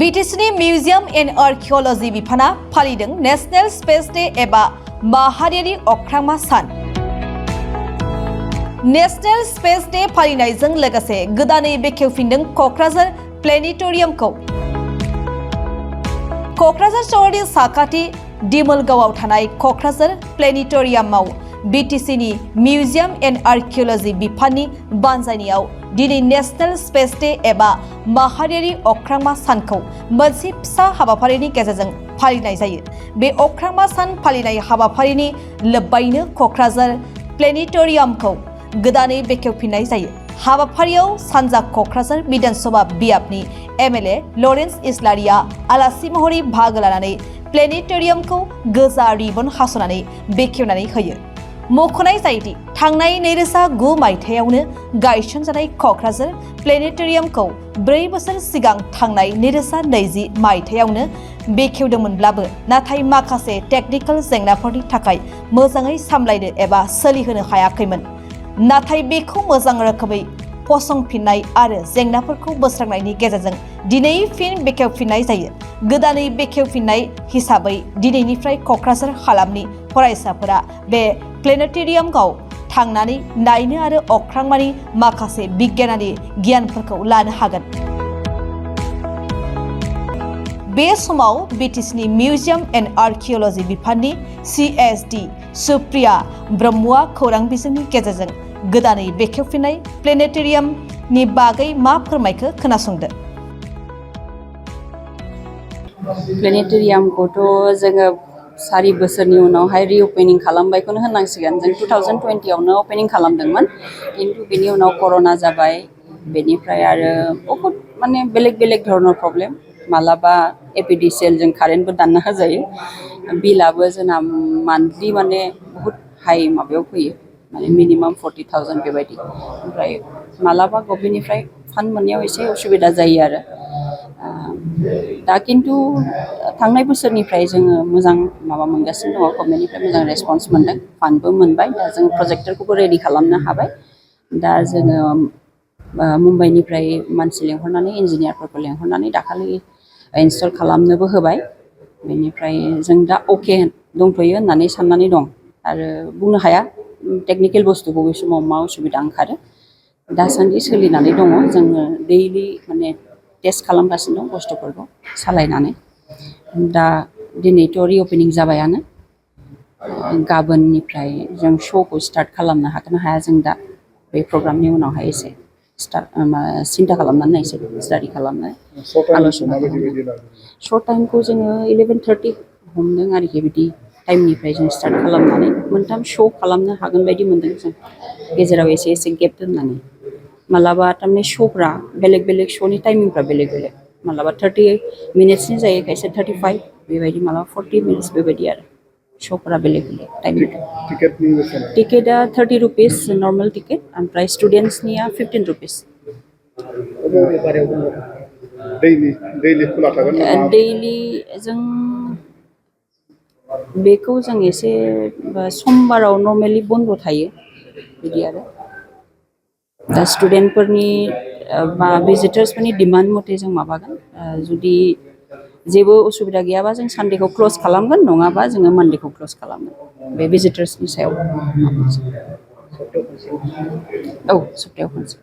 BTCनि museum and आर्किअलजि बिफाना फालिदों national space day एबा माहारियारि अख्रांमा सान। नेशनेल स्पेस डे फालिनायजों लोगोसे गोदानै बेखेवफिनदों क'क्राझार प्लेनेटरियामखौ। क'क्राझार सहरनि साखाथि दिमोलगावआव थानाय क'क्राझार प्लेनेटरियामाव BTCनि मिउजियाम एन्ड आर्किअलजि बिफाननि बानजायनायाव दिनै नेशनेल स्पेस डे एबा माहारियारि अख्रांमा सानखौ मोनसे फिसा हाबाफारिनि गेजेरजों फालिनाय जायो। बे अख्रांमा सान फालिनाय हाबाफारिनि लोब्बायैनो क'क्राझार प्लेनेटरियामखौ गोदानै बेखेवफिननाय जायो। हाबाफारियाव सानजा क'क्राझार विधानसभा बियाबनि MLA लरेन्स इस्लारिया आलासि महरै बाहागो लानानै प्लेनेटरियामखौ गोजा रिबन हास'नानै बेखेवनानै होयो। मख'नाय जायोदि थांनाय 2009 मायथाइयावनो गायसनजानाय क'क्राझार प्लेनेटरियामखौ 4 बोसोर सिगां थांनाय 2020 मायथाइयावनो बेखेवदोंमोनब्लाबो नाथाय माखासे टेकनिकेल जेंनाफोरनि थाखाय मोजाङै सामलायनो एबा सोलिहोनो हायाखैमोन। नाथाय बेखौ मोजां रोखोमै फसंफिननाय आरो जेंनाफोरखौ बोस्रांनायनि गेजेरजों दिनै फिन बेखेवफिननाय जायो। गोदानै बेखेवफिननाय हिसाबै दिनैनिफ्राय क'क्राझार हालामनि फरायसाफोरा बे प्लेनेटरियामआव थांनानै नायनो आरो अख्रांमानि माखासे बिगियानारि गियानफोरखौ लानो हागोन। बे समाव BTCनि मिउजियाम एन्ड आर्किअलजि बिफाननि CSD सुप्रिया ब्रह्मआ खौरां बिजोंनि गेजेरजों गोदानै बेखेवफिननाय प्लेनेटरियामनि बागै मा फोरमायखो खोनासंदो। प्लेनेटरियामखौथ' जोङो 4 बोसोरनि उनावहाय रिअपेनिं खालामबायखौनो होननांसिगोन। जों 2020आवनो अपेनिं खालामदोंमोन, खिन्थु बेनि उनाव कर'ना जाबाय। बेनिफ्राय आरो बहुत माने बेलेग धरনৰ प्रब्लेम। मालाबा APDCL जों कारेन्टबो दानना होजायो। बिलाबो जोंना मान्थलि माने बहुत हाई माबायाव फैयो, माने मिनिमाम 40,000 बेबायदि। ओमफ्राय मालाबा गभमेन्टनिफ्राय फान्ड मोननायाव एसे उसुबिदा जायो आरो। दा खिन्थु थांनाय बोसोरनिफ्राय जोङो मोजां माबा मोनगासिनो दङ, गभमेन्टनिफ्राय मोजां रेसपन्स मोनदों, फान्डबो मोनबाय। दा जों प्रजेक्टरखौबो रेडि खालामनो हाबाय। दा जोङो मुम्बाइनिफ्राय मानसि लेंहरनानै इन्जिनियारफोरखौ लेंहरनानै दाखालि इनस्टल खालामनोबो होबाय। बेनिफ्राय जों दा अके दंथ'यो होननानै साननानै दं। आरो बुंनो हाया टेकनिकेल बुस्थु बबे समाव मा उसुबिदा ओंखारो। दासान्दि सोलिनानै दङ। जोङो दैलि माने टेस्ट खालामगासिनो दं बुस्थुफोरखौ सालायनानै। दा दिनैथ' रिअपेनिं जाबायानो। गाबोननिफ्राय जों श'खौ स्टार्ट खालामनो हागोन ना हाया जों दा बे प्रग्रामनि उनावहाय एसे सिन्था खालामनानै नायसै, स्टाडि खालामनानै आल'सना खालामनानै। शर्ट टाइमखौ जोङो 11:30 हमदों आरोखि। बिदि टाइमनिफ्राय जों स्टार्ट खालामनानै 3 श' खालामनो हागोन बायदि मोनदों जों, गेजेराव एसे गेप दोननानै। मालाबा थारमाने श'फ्रा बेलेग श'नि टाइमिंफ्रा बेलेग मालाबा 30 मिनिट्सनि जायो, खायसे 35 बेबायदि, मालाबा 40 मिनिट्स बेबायदि आरो। श'फोरा बेलेग टाइमिं। टिकेटआ 30 रुपिस नर्मेल टिकेट, ओमफ्राय स्टुडेन्ट्सनिया 15 रुपिस। दैलि जों बेखौ जों एसे समबाराव नर्मेलि बन्द थायो बिदि आरो। दा स्टुडेन्टफोरनि बा भिजिटार्सफोरनि डिमान्ड मथे जों माबागोन। जुदि जेबो उसुबिदा गैयाबा जों सानडेखौ क्ल'ज खालामगोन, नङाबा जोङो मानडेखौ क्ल'ज खालामगोन। बे भिजिटार्सनि सायाव। औ, सप्तायाव खनसे।